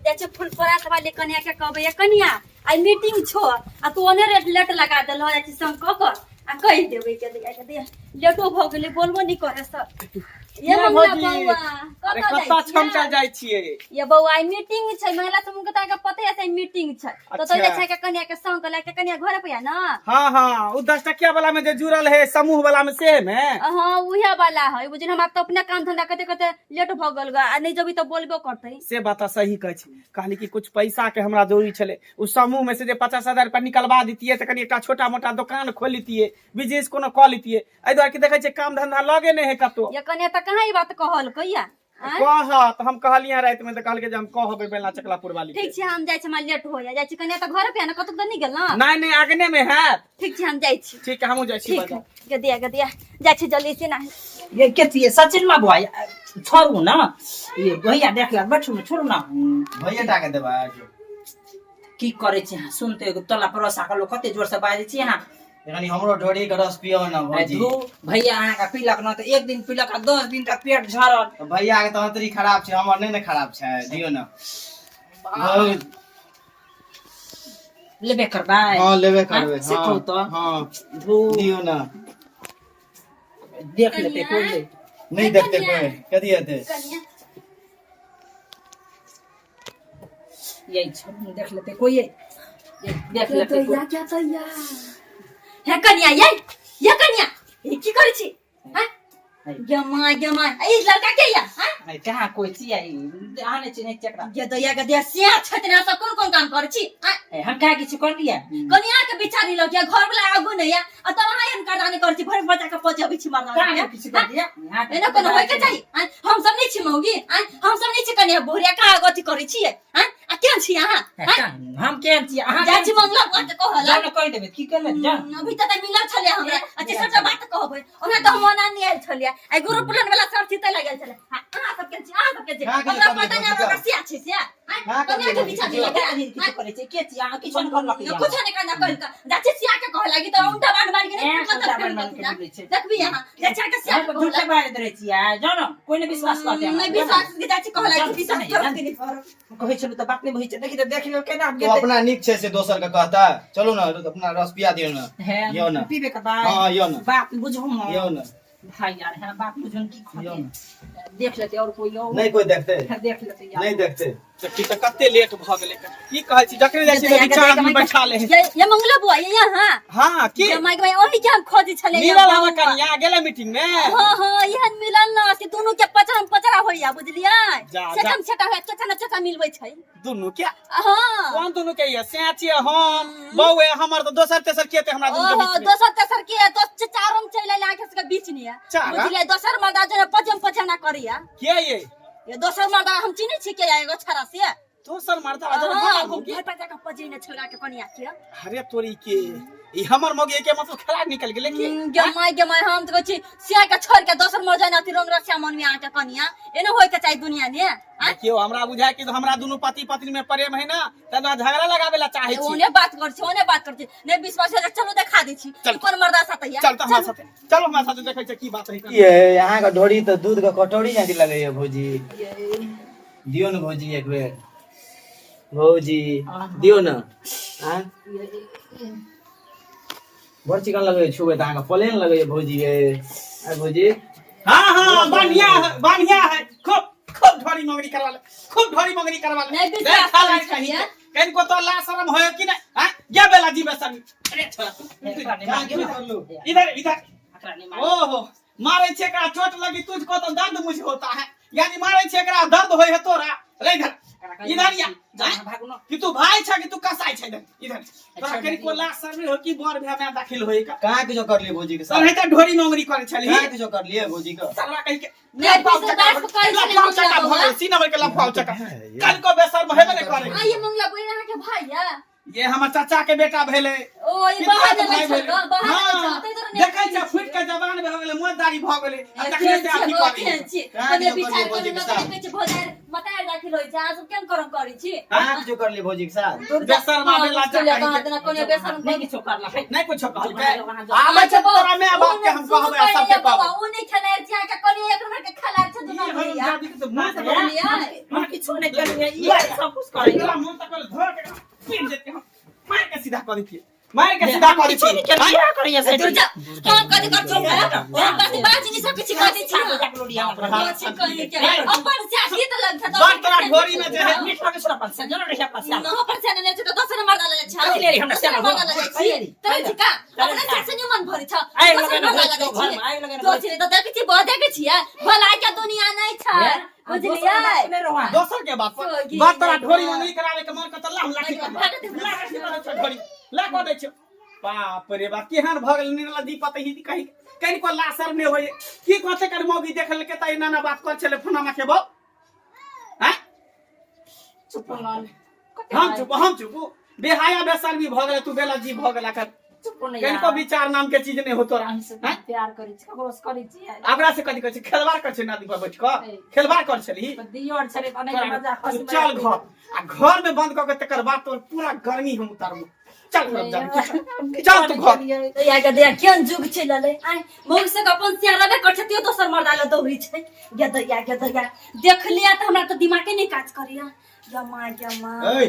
जाइ छै फुलपरास वाली कनिया के कहबै ये कनिया आइ मीटिंग छो आ तू ओने रेट लेट लगा देलहो जाइ छी संग कऽ कऽ आ कहि देबै के दिया के दिया लेटो भऽ गेलै बोलबो नहि करे सर ये ये मंगला भौजी, बौआ अरे कतऽ कतऽ जाइ छमकल छियै जाइ छियै ये बौआ आइ मीटिंग छै महिला समूह के तऽ अहाँके पते है मीटिंग छै तऽ अच्छा। तो जाइ छै के कनिया के संग लए के कनिया घरे पे ना हाँ हाँ ओ 10 टकिया वाला में जे जुड़ल है समूह वाला में से में हाँ उहे वाला है बुझिन हमरा तऽ अपने काम धंधा करते करते लेट भऽ गेल गा आ नहि जेबी तऽ बोलबो करतै से बात तऽ सही कहै छी कहली कि कुछ पैसा के हमरा जरूरी छलै ओ समूह में से जे 50,000 रुपया निकलवा दितियै तऽ कनि एकटा छोटा मोटा दोकान खोल लितियै बिजनेस कोनो कऽ लितियै एहि दुआरे कि देखै छियै काम धंधा लगे नहि है कतौ ये कनिया तऽ कहाँ ई बात कहलकै या आँय? कहत हम कहलियै राति में तऽ कहलकै जे हम कहबै बेला चकलापुर वाली के। ठीक छै हम जाइ छी हमरा लेट हो जाइ छी कनिया तऽ घरे पे है ना कतौ तऽ नहि गेल ना नहि नहि आगने में हैत ठीक छै हम जाइ छी ठीक है हमहूँ जाइ छी ठीक बाजार। है गदिया गदिया जाइ छी जल्दी से ना ये के छियै सचिन मा बुआ छोड़ू ना ये भैया देख ला बैठू ना छोड़ू ना भैया टाके देबै की करै छी अहाँ सुनते एगो तोला परोसा के लोग कते जोर से बाजै छी अहाँ कनि हमरो ढोरी के रस पियौ ने भौजी धू भैया अहाँके पीलक न तऽ एक दिन पीलक आ 10 दिन तक पेट झरल तऽ भैया के तऽ हतरी खराब छै हमर नहि ने खराब छै दियौ ने बहुत लेबे करबै हँ लेबे करबै से हँ कहू तऽ हँ धू दियौ ने देख लेतै कोइ ले नहि देखते कोइ कथी हेतै कनिया यही छोड़ू देख लेतै कोइ ये देख लेतै कोइ क्या तैया हे कनिया ये ये कनिया ई की करै छी हैं गे माय गे माय ई लड़का के या हैं अरे कहाँ कोइ छियै अहाँ नहि चिन्है छियै एकरा गे दैया गे दैया सिया छथि ने सब कोन कोन काम करै छी हैं ए, हम कहाँ किछु करलियै कनिया के बिछा दिलौ के घर वाला आगू नहीं या आ तब अहाँ एहन करदानी करै छी भरि बच्चा के पचबै छी मरदा कहाँ नहि किछु करलियै अहाँ एना कोनो होय के चाही आँय? हम सब नहीं छी मौगी आँय? हम सब नहीं छी कनिया भोरिया कहाँ अथी करै छियै आँय? आ केहन छी अहाँ ए, कहाँ? हम केहन छियै अहाँ जाइ छी मंगला बुआ के कहल जाउ ने कहि देबै की करबै जाउ अभी तक मिलल छलै हमरा अच्छा सबटा बात कहबै ओना तऽ हम ओना नहि आयल छलियै आइ गुरु पुलन वाला सब चितै लागल छलै आ अहाँ सब के छी अहाँ सब के छी कहाँ के हमरा करलियै पता नहि भौजी हमरा सिया छी से आँय? कहाँ कनिया के करलियै पीछा भौजी? दिलक कहाँ किछु करै छै के छियै अहाँ किछु नहि करलक कुछ नहीं करना कल का जाचे सिया के कह लागी तो उल्टा बांध बांध के नहीं ए, मतलब उल्टा फिर बांध बांध के ना। बोलै छै। देखबी यहाँ जाचे के सिया के कहला झूठे बाजैत रहै छियै जाउ ने कोइ नहि विश्वास करतै हमरा। नहीं विश्वास के जाचे कह लागी विश्वास नहि, करत के नहीं करत कहै छलहुँ तऽ बात नहि होइ छै देखी तऽ देख लियौ केना तो अपना नीक छै से दोसर के कहता चलू ने अपना रस पिया दियौ ने हे यौ ने पीबे करबै हँ यौ ने बात बुझू ने यौ ने भाई यार है बात बुझू ने की यौ कहते ने देख लेतै और कोई और नहि कोइ देखतै देख लेतै यार नहि देखतै तऽ की तऽ कते लेट भऽ गेलै की कहै छी जखने जाइ छी तऽ चार आदमी बैठा ले ये ये मंगला बुआ ये यहाँ हाँ की ये माइक भाई ओही के हम खोजी छले मिलल हमर कनिया गेलै मीटिंग में हाँ हाँ एहन मिलल ना कि दोनों के पचरम पचरा होइया बुझलियै जा, जा। छेकम छेका होइया चचा न चचा मिलबै छै दुनू के हाँ कोन दुनू के ये सैं छियै हम बौए हमर तऽ दोसर तेसर के हेतै हमरा दुनू के ओहो बीच में दोसर तेसर के तो चारों चलि आयल अहाँके सबके बीच में चारा? बुझलियै दोसर मर्दा जे पचम पचना करैया के ये ये दोसर मर्दा हम चिन्है छी के एगो छड़ा से दोसर मर्दा अजर हाँ, हमर मौगी घर पर जाके पजे ने छोड़ा के कनिया के अरे तोरी के ई हमर मौगी के मतलब खेला निकल गेलै की गे माय गे माय हम तऽ कहै छी सिया के छोड़ के दोसर मर जाय अथी रंग रसिया मन में अहाँके कनिया एना होय के चाही दुनिया ने आँय? देखियौ हमरा बुझाय कि हमरा दुनू पति पत्नी में प्रेम है ना तेना झगड़ा लगावे ला चाहे छी ओने बात कर छी ओने बात कर छी नहीं विश्वास है चलो देखा दै छी चल। कोन मर्दा साथ है चल तऽ हमरा साथे चलो हमरा साथे देखै छै की बात है ये अहाँके ढोरी तऽ दूध के कटोरी जकाँ लगैया भौजी दियौ ने भौजी एक बेर भौजी दियौ ने आँय बड़ चिकन लगैया छुबै तऽ अहाँके प्लेन लगैया भौजी ये आँय भौजी हाँ हाँ बढ़िया है बढ़िया है खूब खूब ढोरी मंगनी करवा ले खूब ढोरी मंगनी करवा ले नहीं विश्वास देखा लायक करै कहीं छियै। के। कहीं को तो ला शर्म होयो कि नहीं हाँ ये बेला जी बेसन अरे छोड़ा कहाँ की करलू इधर इधर एकरा नहि मारू। ओहो मारे छे एकरा चोट लगी तुझको तो दर्द मुझे होता है यानी मारे छे एकरा दर्द होय है तोरा रे इधर इधर या जाउ ने, भागू ने। कि तू भाई छा कि तू कसाई छे इधर इधर तोरा करी को ला शर्म हो कि बर भे में दाखिल होय का कहाँ किछो करलियै भौजी के साथ तोरे त ढोरी मंगनी करे छली कहाँ किछो करलियै भौजी के साला कहि के नहीं, विश्वास करै छलै लफाउ चका मंगला भऽ गेल, सीना भर के लफाउ चका कल को बेसर हेबे नहि करे आ ये मंगला बुआ अहाँके भाई है ये हमर चाचा के बेटा भेलै। ओ ई पितरा बाहर के भाई जाइ भेलै। छै, बाहर जाइ छै। हाँ, तै दुआरे नहि देखै छै, फुटि के जवान भऽ गेलै, मोह दाढ़ी भऽ गेलै आ तखने से अथी करै छै। कहाँ कने दियौ विचार करलियै करू भौजी ने, के कने साथ? कहै छै भौजारि मतारि दाखिल होइ छै, अहाँ सब केहन करम करै छी? कहाँ किछो करलियै भौजी के साथ? बेशर्मा हाँ, बेला चल जा कहाँ कहीं देना, कोने बेशर्म नहि किछो करलक। नहि कुछो कहलकै। अहाँ आबै छै तोरा माय बाप के हम कहबै आ सबके कहबै। ओ नहि खेलाइ छै अहाँके, कनि एक नंबर के खेलाइ छै दुनू ई भैया। हरामजादी के तऽ मुँह से बुझलियै? हम किछो नहि केलियै, ई सब कुछ करैया। एकरा मुँह तक धर के पीट जेतै, हम मारि के सीधा कऽ दैतियै, मारि के सीधा कऽ किछो नहि दैतियै। केलियै, इएह करैया से। दूर जा, हम कथी कर छौ? हम कथी बाज नहि सकै छी, कथी छी? छी कहीं के अपन साथी तऽ लगता तऽ बात तोरा ढोरी में जे है। मीठ लगै छौ अपन से, जरूर रहिया अपन से। नहो पर से नहि छै तऽ दोसर मर्दा लग छै। कथी लेली हमरा दोसर से? मर्दा लग कथी छी लेली? तोरा छी का अपना से से मन भरि छ, आगि दोसर लगेने मर्दा भोज लग घर छी। में, आगि लगेने तो छी तऽ देखै छी, बहुत देखै छियै, भला के दुनिया नहि छै, बुझलियै? नहि रहो। दोसर के बात पर सोगी बात तोरा नहीं ढोरी में बा। नहीं करावे के मन कत ला, हम लाठी कर लाठी कर दै छौ, ढोरी ला कऽ दै छौ। बाप रे बाप, केहन भऽ गेल निर्लज्जी पत ही कहीं कनिको लासर नहि होय। की कहते कर मौगी देख लेलकै तऽ एना एना बात कर छलै फोनमा के बौ हैं। चुप न। हम चुप, हम चुप। बेहाया बेशर्मी भऽ गेलै, तू बेलज्जी भऽ गेला कर। चुप न। कनिको विचार नाम के चीज नहि हो तोरा अहीं से हैं? प्यार करै छी, ककरो से करै छी? ओकरा से कथी कहै छै? खेलबार कर छै नदी पर बैठ कऽ खेलबार कर छलही। दियो छलै तऽ नहि मजा तू चल घर आ घर में बंद कऽ के तकर बाद तोर पूरा गर्मी हम उतारबो। चल घर जा, तू चल, चल तू घर। या के दया, केहन जुग चलि एलै। आइ मौगी सब अपन सिया रहबे कर छै, तैयो दोसर मर्दा लए दौड़ी छै। गेदैया गेदैया देख लिया तऽ हमरा तऽ दिमागे नहि काज करैया। यमा यमा। ऐ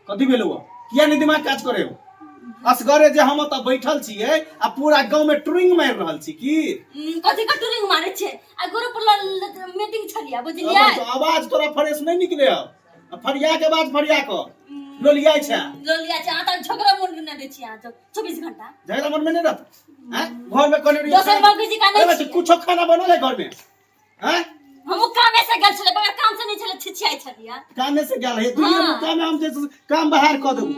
कथी भेलौ? किया नहीं दिमाग काज करे हो? असगरे जे हम ओतऽ बैठल छियै आ पूरा गांव में ट्रिंग मारि रहल छी की? कथी के टूरिंग मारे छै? आ ग्रुप मीटिंग छलिया, बुझलियै? आवाज आवाज तोरा फ्रेश नहीं निकले हौ आ फरिया के बाद फरिया क लोलियाइ छै। लोलिया छै। अहाँ तऽ झगड़ा मोन नहि दै छियै अहाँ तऽ 24 घंटा। झगड़ा मन में नहीं रहता हैं? घर में कोने दोसर मौगी जी का नहीं अरे छियै। कुछो खाना बनल है घर में हैं? हमहूँ कामे से गेल छलै, बगैर काम से नहि छलै, छिछियाइ छलियै। कामे से गेल है दुनिया में? हाँ। काम हम जे काम बाहर कऽ देबू।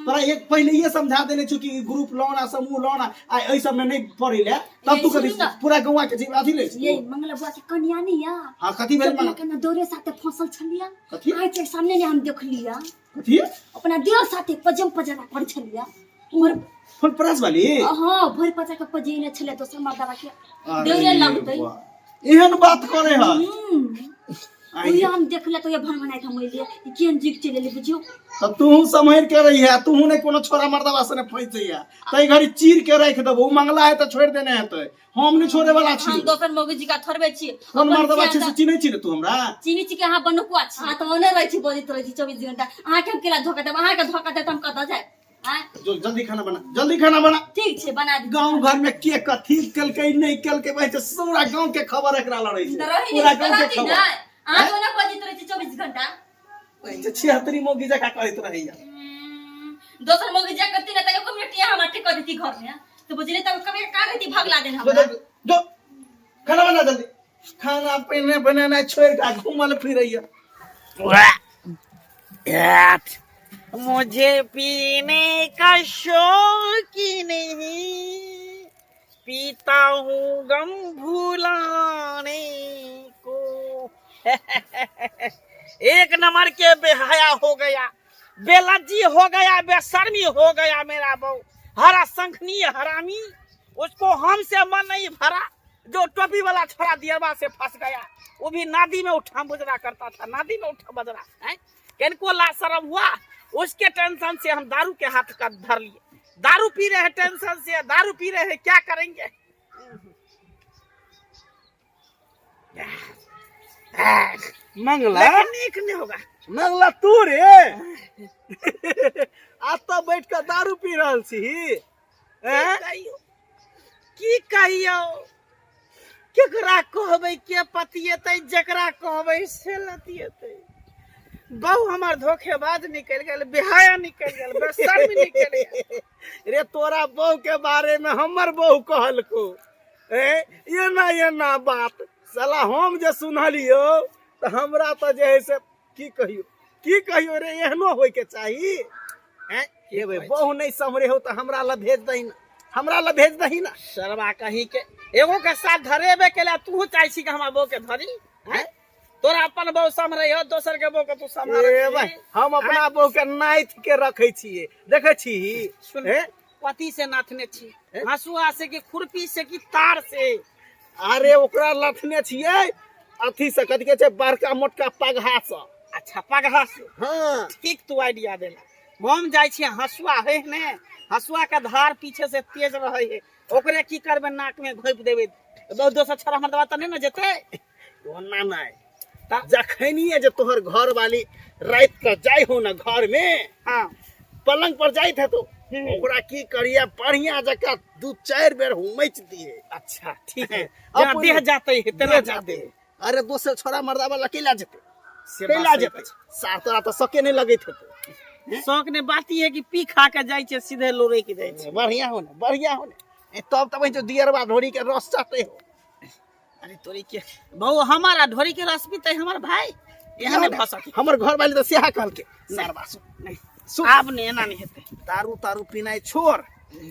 तोरा एक पहले ये समझा देने छु कि ग्रुप लोन आ समूह लोन आ एहि सब में नहीं पड़े ले, तब तू ये कभी सुनू ना। पूरा गौवा के जीव अथी ले छी। ये मंगला बुआ के कन्या नहीं या? हाँ, कथी भेल? अपना के ना दौरे साथे फंसल छलिया। कथी? आइ के सामने ने हम देखलिया। कथी? अपना देह साथे पजम पजरा पर छलिया भर फुल प्रास वाली। हाँ, भर पजा के पजेने छले दोसर मर्दावा के। अरे देउरे लगतै। वाह। एहन बात करे है? ओही हम देखले तो ये भन बनाइ हम एलियै, ई केहन जुग चलि एलै बुझियौ। तब तू सम्हर के रही है, तू नहीं कोनो छोरा मर्दवा से फंस जइया तई घड़ी चीर के रख देबो। उ मंगला है त छोड़ देने है, तो हम नहीं छोड़े वाला छी। हम दोसर मौगी जी का थोड़बे छी। कोन मर्दवा छी से चिन्है छी ने तू हमरा? चिन्है छी कि अहाँ बनुकुआ छी। अहाँ तऽ ओने रहै छी, बजैत रहै छी 24 घंटा। अहाँके हम केला धोखा देब? अहाँके धोखा देब तऽ हम कतऽ जायब? आँय? जो जल्दी खाना बना, जल्दी खाना बना। ठीक छै, बना दी। गांव घर में के कथी केलकै नहीं केलकै भाई, से पूरा गांव के खबर एकरा लड़ै छै। तऽ रही पूरा नहि गांव के रहती खबर। नहि, अहाँ तऽ ओने बजैत रहै छी 24 घंटा। जे 76 मौगी जकाँ करैत रहैया। दोसर मौगी जा करती ने तऽ एको मिनट यहाँ हमरा ठीक कऽ देती घर में तऽ बुझलियै तब कभी का रहती भगला देन जो हमरा। जल्दी जो खाना बना जल्दी। खाना पीना बनेनाइ छोड़ि कऽ घूमल फिरैया। मुझे पीने का शौक ही नहीं, पीता हूँ गम भुलाने को। एक नंबर के बेहया हो गया, बेलज्जी हो गया, बेशर्मी हो गया मेरा बहू, हरा शंखनी हरामी। उसको हमसे मन नहीं भरा, जो टोपी वाला छोरा दियरबा से फंस गया। वो भी नदी में उठा बुजरा करता था, नदी में उठा बजरा है। किनको ला शर्म हुआ? उसके टेंशन से हम दारू के हाथ का धर लिए, दारू पी रहे हैं टेंशन से, दारू पी रहे हैं। क्या करेंगे? मंगला लेकिन नीक नहीं होगा। मंगला तू रे आ तऽ बैठ कऽ दारू पी रहल छी? हैं? कहियौ की कहियौ, केकरा कहबै, के पतिएतै? जकरा कहबै से लतिएतै। बहु हमर धोखेबाज निकलि गेल, बेहाया निकलि गेल, बेशर्म निकलि गेल। रे तोरा बहू के बारे में हमर बहू कहलको ए एना एना बात। साला हम जे सुनलियौ तऽ हमरा तऽ जे है से की कहियौ, की कहियौ रे, एहनो होय के चाही? हैं हे भाई, बहु नहीं सम्हरे हो तऽ हमरा ला भेज दही ना, हमरा ला भेज दही ना। सरवा कहीं के एगो के साथ धरेबे के लिए तू चाहै छी कि हमरा बहू के धरी? हैं? तोरा अपन बहु सम्हरै हो, दोसर के बहु के तू सम्हारै। ए भाई, हम अपना बहु के नाइथ के रखै छियै, देखै छी। सुन। ए? कथी से नाथने छी? हंसुआ से कि खुरपी से कि तार से? अरे ओकरा लथने छियै अथी से, कथी कहै छै, बड़का मोटका पगहा से। अच्छा, पगहा से। हाँ। ठीक, तू आइडिया देला। हम जाइ छियै, हंसुआ है ने, हंसुआ के धार पीछे से तेज रहे है, ओकरे की करबै, नाक में घोपि देबै। दोसर छोरा हमर दवा तऽ नहि ने जेतै। ओना नहि, जखनिए जे तोहर घर वाली राति के जाइ हो ने घर में, हाँ, पलंग पर जाइत हेतो, ओकरा की करिए, बढ़िया जकाँ 2-4 बेर हुमैच दिए। अच्छा, ठीक है। जेना देह जाते है तेना देह जाते। जाते। अरे दोसर छोरा मर्दाबा लकेला जेते? से कैला बात सही। जेते सार? तोरा तऽ सके नहि लगैत हेतो। शौक ने बात ई है कि पी खा के जाइ छै, सीधे लोड़े के जाइ छै। बढ़िया हो ने, बढ़िया हो ने। ए, तब तब जो दियरबा ढोरी के रस चाहते हो। अरे तोरी के बहु, हमारा ढोरी के रस पीते हमर भाई? एहन नहि भऽ सकै। हमर घर वाली तऽ सएह कहलकै सरबा। नहि, आब नहि, एना नहि हेतै। दारू तारू पीनाइ छोड़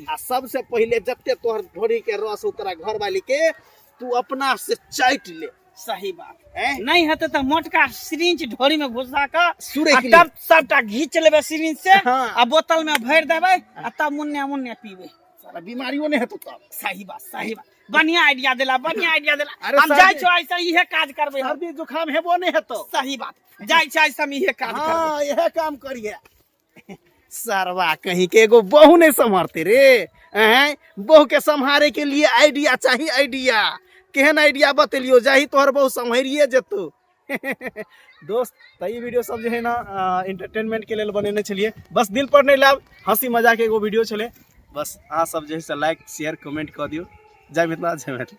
आ सबसे पहिले जते तोहर ढोरी के रस हो तोरा घर वाली के, तू अपना से चाटि ले। सही बात। हैं? नहि हेतै तऽ मोटका सिरिंच ढोरी में घुसा कऽ सुरैक आ ले। तब सबटा घीच लेबै सिरिंच से। हाँ। आ बोतल में भरि देबै आ तब मुन्ने मुन्ने पीबै। साला बीमारियो नहीं हेतौ तब। सही बात, सही बात। बढ़िया आइडिया देला, बढ़िया आइडिया देला। अरे हम सर्दी- जाइ छौ, ऐसे इहे काज करबै हम। सर्दी जुकाम हेबो नहीं हेतौ। सही बात, जाइ छै, ऐसे हम इहे काज करबै। हाँ, यह काम करिए। सरवा कहीं के एगो बहू नहीं संभालते रे हैं। बहू के संभारे के लिए आइडिया चाहिए, आइडिया। केहन आइडिया बतेलियो, जाही तोहर बहू संभरिए जेतौ। दोस्त, तऽ ई वीडियो सब जे है ना एंटरटेनमेंट के लेल बनेने छलियै, बस दिल पर नहीं लाब, हंसी मजाक एगो वीडियो छलै। बस अहाँ सब जे है से लाइक शेयर कमेंट कऽ दियौ। जय मिथिला, जय मैथिली।